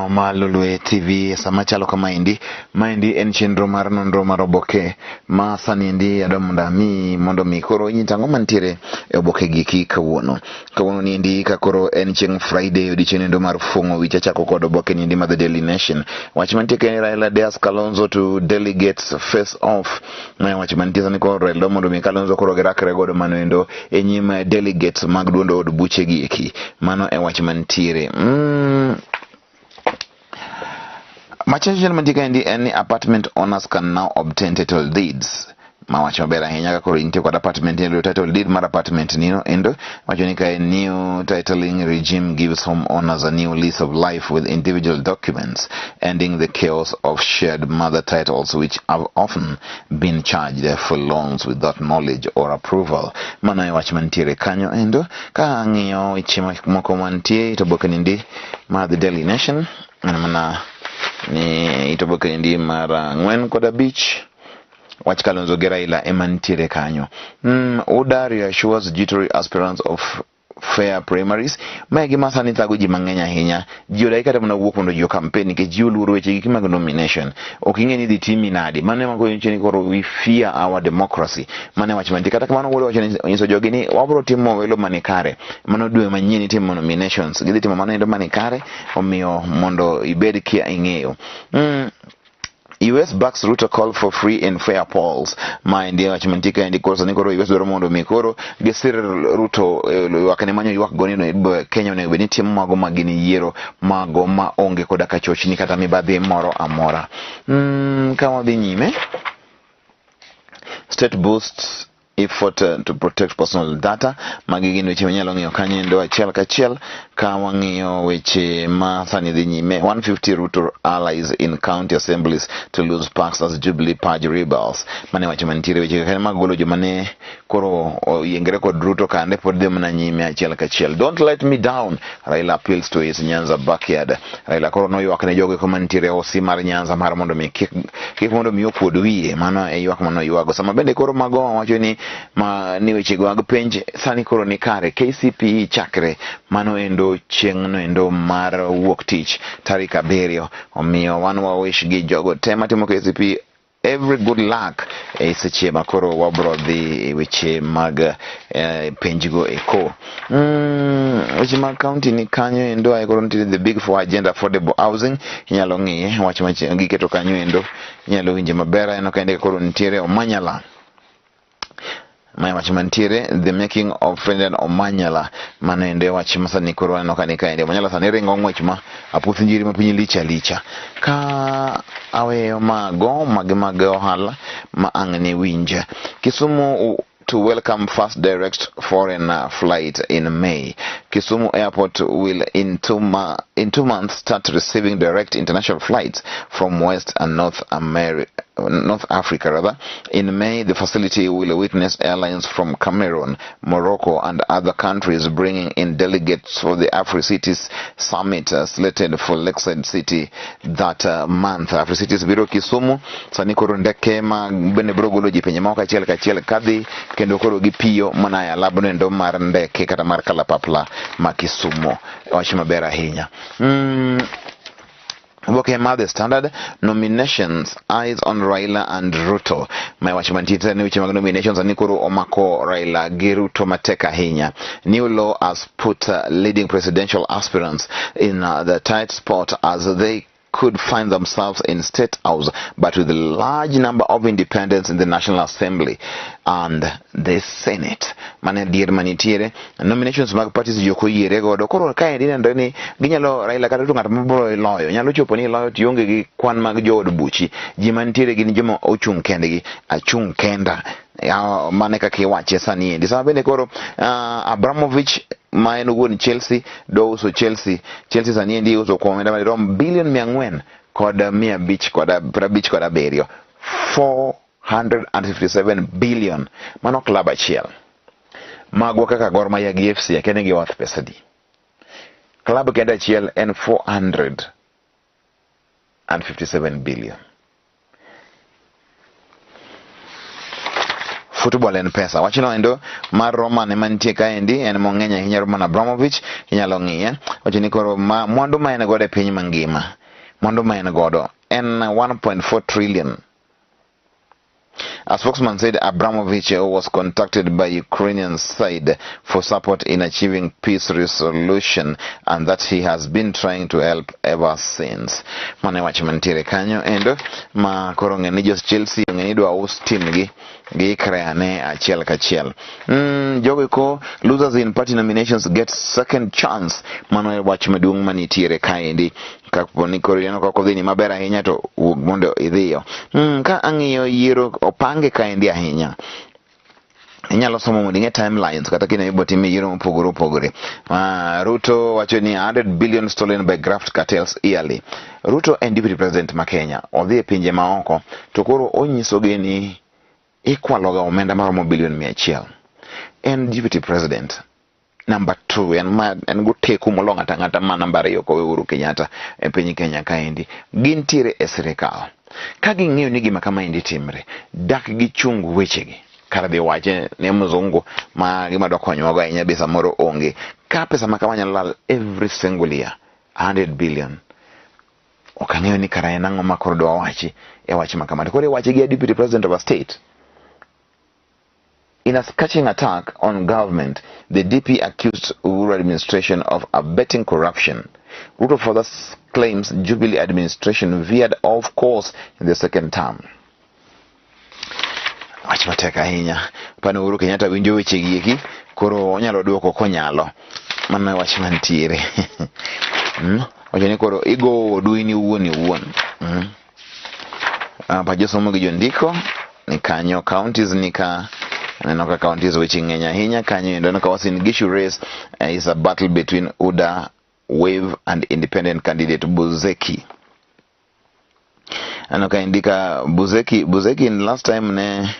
Jokanyo ma Lolwe TV sama chalo kamaendi, maendi en chenro mar nonro mar oboke ma sani endi adwa mondo ami mondo mi koro inyis ang'o mantiere e oboke giki kawuono. Kawuono ni endi ka koro en chieng' Friday odiochieng' endo mar fuong'o wich achako kod oboke ni endi mar The Daily Nation. Wach mantie kae ni Raila dares Kalonzo to delegates face off. Ma wach mantie sani koro Raila mondo mi Kalonzo koro girakre godo mano endo e nyim delegates mag duond od buche gi eki. Mano e wach mantiere. Machielo mantie kaendi en ni apartment owners can now obtain title deeds. Ma wach maber ahinya ka koro intie kod apartment inyalo yudo title deed mar apartment nino endo wacho ni kae new titling regime gives home owners a new lease of life with individual documents ending the chaos of shared mother titles which have often been charged for loans without knowledge or approval. Mano e wach mantiere kanyo endo ka ang'iyo weche moko mantie to oboke nindi mar The Daily Nation en mana ni ito oboke nindi mar 4 kod 5 wach Kalonzo gi Raila ema nitiere kanyo. UDA reassures jittery aspirants of fair primaries. Mae gima sani thago ji mang'eny ahinya. Ji odagi kata mana wuok mondo ji o-campaign nikech ji oluoro weche giki mag nomination. Ok ing'e ni idhi timi nadi. Mano ema koro ni koro we fear our democracy. Mano e wach mantie. Kata kamano wuod wacho ni onyiso jogi ni wabro timo welo mani kare. Mano dwe manyien itimo nominations. Gidhi timo mano endo mani kare. Omiyo mondo ibed kia ing'eyo. US backs Ruto call for free and fair polls. Ma endi wach mantie kaendi koro sani koro US dwaro mondo mi koro gisir Ruto ywak ne manyo ywak go ni Kenya onego bed ni timo mago ma gin yiero mago ma onge koda ka chochni kata mibadhi moro amora. Ka wadhi nyime, state boosts effort to protect personal data. Magi gin weche manyalo ng'iyo kanyo endo achiel kachiel ka wang'iyo weche ma sani dhi nyime. 150 Ruto allies in county assemblies to lose parks as Jubilee purge rebels. Mane wach mantiere weche kaka mag golo joma ne koro oyiengre kod Ruto kande pod dhi mana nyime achiel kachiel. Don't let me down, Raila appeals to his Nyanza backyard. Raila koro noywak ne jogo eko mantiere osi mar Nyanza mar mondo mi kik kik mondo mi okuod wiye. Mano e ywak mano ywago. Sama bende koro mago wacho ni ma ni weche go mag penj sani koro ni kare KCPE chakre mano endo chieng' no endo mar wuok tich tarik 7 omiyo wan wawish gi jogo te matimo KCPE every good luck e seche ma koro wabro dhi e weche mag penjgo eko. Weche mag county ni kanyo endo ae koro nitiere the big four agenda affordable housing inyalo ng'iye wach ma giketo kanyo endo inyalo winje maber aneno ka koro nitiere Omanyala. Mae wach mantiere the making of Ferdinand Omanyala mano endo e wach ma sani koro aneno ka ni kaendi Omanyala sani ringo ng'wech ma apuoth njiri ma piny lich alicha ka aweyo mago mage mag ohala ma ang' ne winj. Kisumu to welcome first direct foreign flight in May. Kisumu Airport will in 2 months start receiving direct international flights from West and North America. North Africa rather. In May, the facility will witness airlines from Cameroon, Morocco, and other countries bringing in delegates for the AfriCities Summit slated for Lakeside City that month. AfriCities biro Kisumu, sani koro ndeke ma bende biro golo ji pinje moko achiel kachiel kadhi kendo koro gipiyo mana e alabno endo mar ndeke kata mar kalapapla ma Kisumu. Wach maber ahinya. Oboke mar The Standard, nominations eyes on Raila and Ruto. Ma wach mantie ni weche mag nominations ni koro omako Raila gi Ruto matek ahinya. New law has put leading presidential aspirants in the tight spot as they could find themselves in State House, but with a large number of independents in the National Assembly and the Senate. Mane adier manitiere nominations mag parties ji ok oyiere godo koro kaendi nenore ni ginyalo Raila kata to ng'at mabiro loyo nyalo chopo ni loyo to ionge gi kwan mag jood buchi ji mantiere gin joma ochung' kendgi achung' kenda. Ya, mane kaka iwache sani endi sama bende koro Abramovich ma en wuon Chelsea do uso Chelsea. Chelsea sani endi iuso kuom omenda madirom bilion 457, 457 billion. Mano club achiel magwa kaka Gor Mahia gi FC akia ni giworth pesa adi. Club kende achiel en 457 billion. Football en pesa. Wachno endo mar Roman ema nitie kaendi, en mong'eny ahinya Roman Abramovich, inyalo ng'iye. Wacho ni koro ma, mwandu ma en godo e piny mangima, mwandu ma en godo en 1.4 trillion. A spokesman said Abramovich was contacted by Ukrainian side for support in achieving peace resolution and that he has been trying to help ever since. Mano e wach mantiere kanyo endo ma koro ng'e ni jo Chelsea ong'e ni idwa us timgi giikre ane achiel kachiel. Jogo eko losers in party nominations get second chance. Mano e wach maduong' manitiere kaendi. Kapo ni koro ineno kaka odhini maber ahinya to wuog mondo idhiyo. Ka ang'iyo yiero opange kaendi ahinya. Inyalo somo mondo ing'e timelines kata kinde mibo time yiero mopogore opogore. Ruto wacho ni 100 billion stolen by graft cartels yearly. Ruto en deputy president ma Kenya, odhi e pinje maoko to koro onyisogi ni ikwaloga omenda maromo bilion 100. En deputy president number 2, en ma en goteku molo ng'ato ang'ata ma namba 2 kowe Uhuru Kenyatta e piny Kenya kaendi. Gintiere e sirikal. Ka ging'eyo ni gima kamaendi timre, dak gichung wechegi. Kar dhi wache ne mzungu ma gima dwa konyowago ahinya be samoro onge. Ka pesa ma kama nyalo lal every single year, 100 billion. Ok ang'eyo ni kara en ang'o ma koro dwa wachi e wach ma kama. To koro iwache gi a deputy president of a state. In a scathing attack on government, the DP accused Uhuru administration of abetting corruption. Ruto further claims Jubilee administration veered off course in the second term. Wach matek ahinya. Pano Uhuru Kenyatta winjo weche gi eki, koro onyalo duoko konyalo. Mano e wach mantiere. Wacho ni koro igo odu in iwuon iwuon. Pa josomo gi jondiko ni kanyo, counties ni ka aneno ka counties weche ng'eny ahinya kanyo endo. Aneno ka Uasin Gishu race is a battle between UDA Wave and independent candidate Buzeki. Aneno ka indika Buzeki, Buzeki in last time ne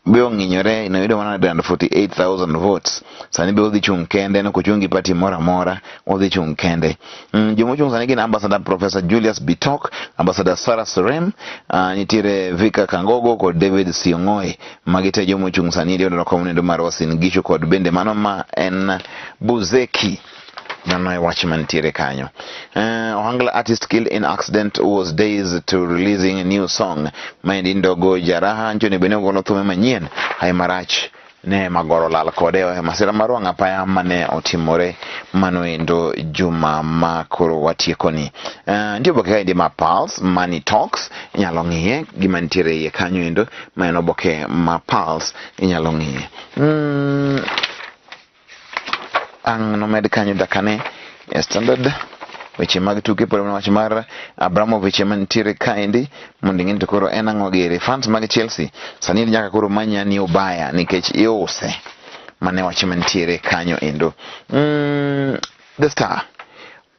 be ong'inyore noyudo 148,000 votes. Sani be odhi chung' kende, nok ochung' gi party moro amora, odhi chung' kende. Jomochung' sani gin Ambassador Professor Julius Bitok, Ambassador Sarah Serem, nitiere Vika Kangogo kod David Siong'oi. Magi te jomochung' sani e kom nendo mar Uasin Gishu kod bende mano ma en Buzeki. Mano e wach mantiere kanyo. Ohangla artist killed in accident was days to releasing a new song. Maendi Ndogo Jaraha ncho ni bende ogolo thume manyien. Hai marach ne magoro lal kode e masira mar wang' apaya mane otimore mano endo juma ma koro watiekoni. Nitie oboke kaendi ma Pulse, Money Talks, inyalo ng'iye gima nitiere iye kanyo endo, ma en oboke ma Pulse inyalo ng'iye. Ang' nomed kanyo dakane e Standard weche mag tuke pod mana wach mar Abramovich ema nitiere kaendi mondo ing'e ni to koro en ang'o giri. Fans mag Chelsea sani nyaka koro manya ni ubaya nikech iuse. Mane wach mantiere kanyo endo. The Star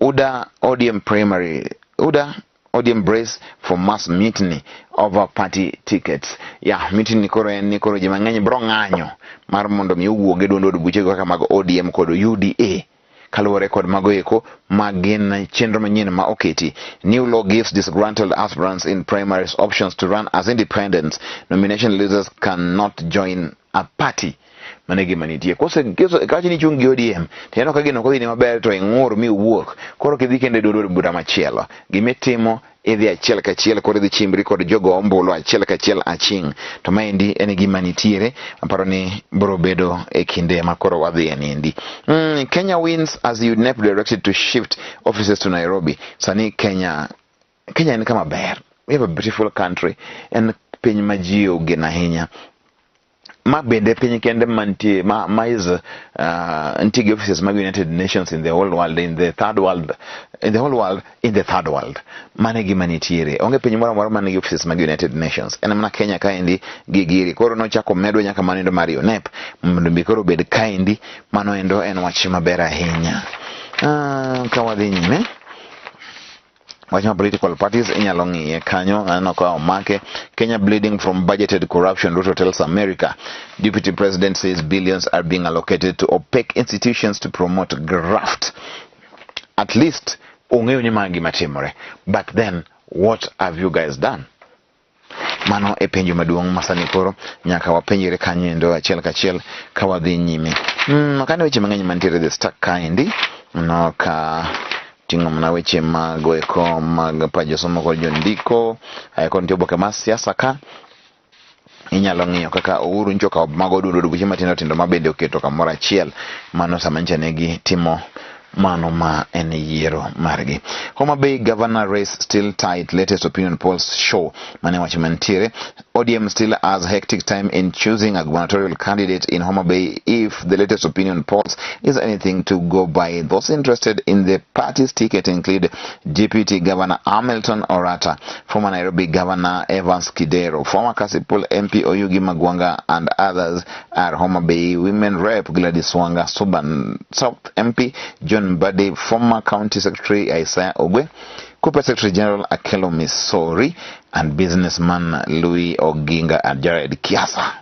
UDA ODM primary UDA ODM brace for mass mutiny over party tickets. Ya, mutiny koro en ni koro ji mang'eny bro ng'anyo mar mondo mi owuog e duond od buche kaka mag ODM kod UDA kaluwore kod mago eko ma gin chenro manyien ma oketi. New law gives disgruntled aspirants in primaries options to run as independents. Nomination losers cannot join a party. Mano e gima nitie. Kose kawacho ni ichung' gi ODM, to ineno ka gino ok odhini maber to ing'ur mi iwuok. Koro kidhi kendo e duond od bura machielo. Gimitimo idhi achiel kachiel koro idhi chimbri kod jogo ombulu achiel kachiel aching'. To maendi en gima nitiere, aparo ni biro bedo e kinde ma koro wadhiye niendi. Kenya wins as UNEP directed to shift offices to Nairobi. Sani Kenya, Kenya en kama ber. We have a beautiful country. En piny ma ji ogeno ahinya. Ma bende piny kende mantie ma is nitie gi offices mag United Nations in the whole world, in the third world, in the whole world, in the third world. Mano e gima nitiere. Onge piny moro amora man gi offices mag United Nations. En mana Kenya kaendi gi giri. Koro nochako medwa nyaka mano endo mar UNEP mondo mi koro obed kaendi. Mano endo en wach maber ahinya. Ka wadhi nyime wach ma political parties inyalo ng'iye kanyo. Aneno ka omake Kenya bleeding from budgeted corruption, Ruto tells America. Deputy President says billions are being allocated to opaque institutions to promote graft. At least ong'eyo ni ma gima timore, but then what have you guys done? Mano e penjo maduong' ma sani koro nyaka wapenjre kanyo endo achiel kachiel ka wadhi nyime. Kane weche mang'eny mantiere The Star kaendi no ka ting'o mana weche mag eko mag pa josomo kod jondiko. Ae kod nitie oboke mar siasa ka inyalo ng'iyo kaka Uhuru nyocha okawo mago duto buche matindo tindo ma bende oketo kamoro achiel. Mano sama nyocha ne gitimo mano ma en yiero margi. Homa Bay governor race still tight, latest opinion polls show. Mane wach mantiere. ODM still has hectic time in choosing a gubernatorial candidate in Homa Bay if the latest opinion polls is anything to go by. Those interested in the party's ticket include Deputy Governor Hamilton Orata, former Nairobi Governor Evans Kidero, former Kasipul MP Oyugi Magwanga, and others are Homa Bay Women Rep Gladys Wanga, Suban South MP John Mbadi, former County Secretary Isaiah Ogwe, Kupa Secretary General Akelo Misori, and businessman Louis Oginga and Jared Kiasa.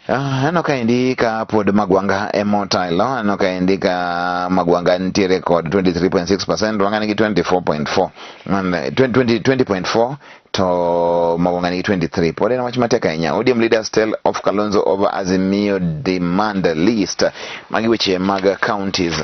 Aneno kaendi ka pod Magwanga ema otelo. Aneno kaendi ka Magwanga nitiere kod 23.6%, Wanga nigi 24.4, 20, 20.4 to Magwanga nigi 23. Pod en wach matek ahinya. ODM leaders tell off Kalonzo over Azimio demand list. Magi weche mag counties.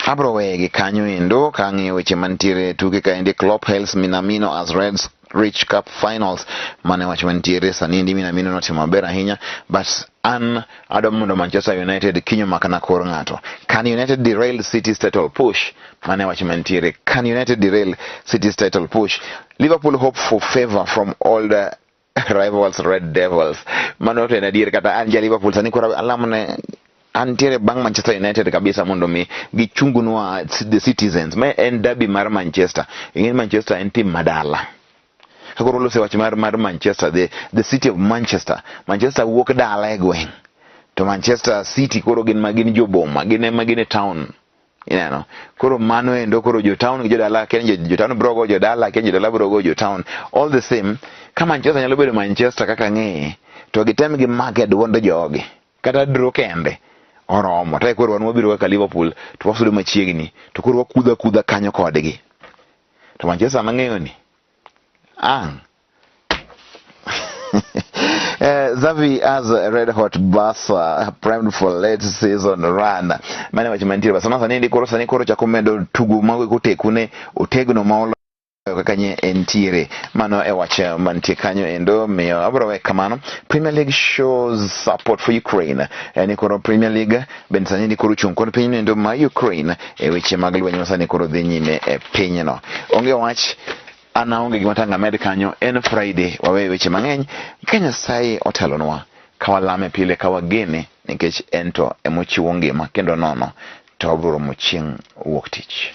Abro weye gi kanyo endo ka ang'iyo weche mantiere tuke kaendi. Klopp hails Minamino as Reds reach cup finals. Mane wach mantiere sani endi. Minamino notimo maber ahinya, but an adwa mondo Manchester United kinyo makana kor ng'ato. Can United derail City's title push? Mane wach mantiere. Can United derail City's title push? Liverpool hope for favor from older rivals Red Devils. Mano to en adier, kata an ja Liverpool sani koro alamone antiere bang' Manchester United kabisa mondo mi gichungnwa the Citizens. Ma en derby mar Manchester. Ing'e Manchester en tim madala. Ka koro lose wach mar Manchester, the city of Manchester. Manchester wuok dala e gweng'. To Manchester City koro gin ma gin joboma, gin ema gin e town. Ineno? Koro mano endo koro jo town gi jodala, kia ni jo town bro go jodala, kia ni jodala bro go jo town. All the same, ka Manchester nyalo bedo Manchester kaka ng'eye, to gitem gimake duond jogi. Kata draw kende oromo. To koro wan wabiro kaka Liverpool to wasudo machiegni, to koro wakudha kudha kanyo kodgi. To Manchester mang'eyo ni ang' Xavi has red hot Barca primed for late season run. Mane wach mantiere. Barcelona sani ndi koro sani koro chako medo tugo mago kotekune otegno ma oloyo kaka nye entiere. Mano e wach mantie kanyo endo miyo abro we kamano. Premier League shows support for Ukraine. Ni koro Premier League bende sani ni koro chung' kod piny endo ma Ukraine e weche mag lweny ma sani koro dhi nyime e pinyno. Onge wach, an aonge gima tang' amed kanyo. En Friday, wawe weche mang'eny ka Nyasaye otelonwa, ka walame pile, ka wagene, nikech en to emochiwo ngima kendo nono to wabiro romo chieng' wuok tich.